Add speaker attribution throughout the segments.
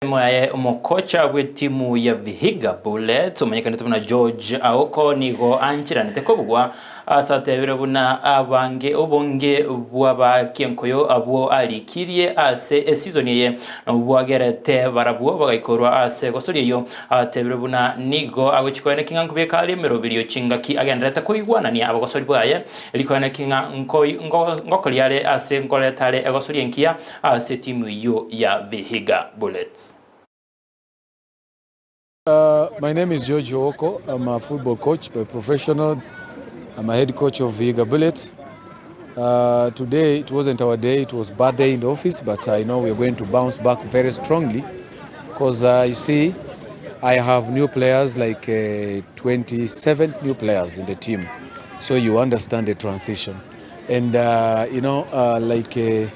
Speaker 1: Ensemo yaye omokocha bw'etimu ya Vihiga Bullets omanyekanete buna George Aoko nigo anchiranete kobugwa ase atebire buna abange obonge bw'abakienkoyo abwo arikirie ase esizoni eye nabwo bwagerete barabwo bagaikorwa ase gosoria eyio. Atebire buna nigo agochia koeneki ng'a nkobeka are emeroberio chingaki agendererete koigwanania abagosori baye, erio koeneki ng'a ngokoria are ase nkoreta are egosoria engiya ase etimu eyio ya Vihiga Bullets.
Speaker 2: My name is George Ooko. I'm a football coach by professional. I'm a head coach of Vihiga Bullet. Today it wasn't our day, it was bad day in the office, but I know we're going to bounce back very strongly because you see, I have new players like 27 new players in the team. So you understand the transition. And like the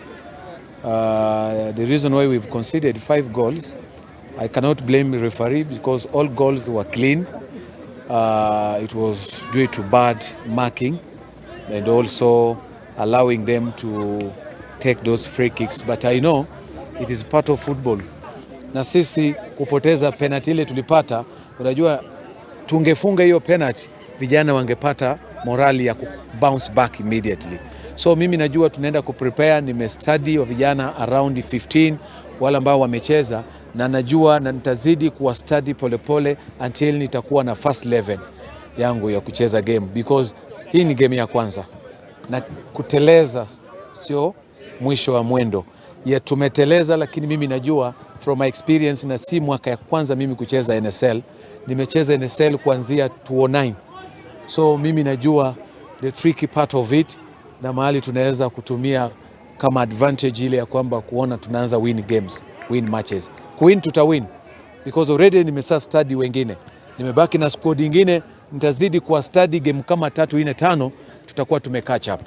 Speaker 2: reason why we've conceded five goals, I cannot blame the referee because all goals were clean. It was due to bad marking and also allowing them to take those free kicks. But I know it is part of football. Na sisi kupoteza penalty ile tulipata, unajua tungefunga hiyo penalty, vijana wangepata morali ya ku bounce back immediately. So mimi najua tunaenda kuprepare, nimestudy wa vijana around 15 wale ambao wamecheza, na najua na nitazidi kuwa study polepole until nitakuwa na first 11 yangu ya kucheza game because hii ni game ya kwanza na kuteleza sio mwisho wa mwendo ya tumeteleza, lakini mimi najua from my experience, na si mwaka ya kwanza mimi kucheza NSL. Nimecheza NSL kuanzia 2009, so mimi najua the tricky part of it na mahali tunaweza kutumia kama advantage ile ya kwamba kuona tunaanza win games, win matches. Kuwin tutawin because already nimesha study wengine, nimebaki na squad ingine, nitazidi kuwa study game kama tatu nne tano, tutakuwa tume catch up.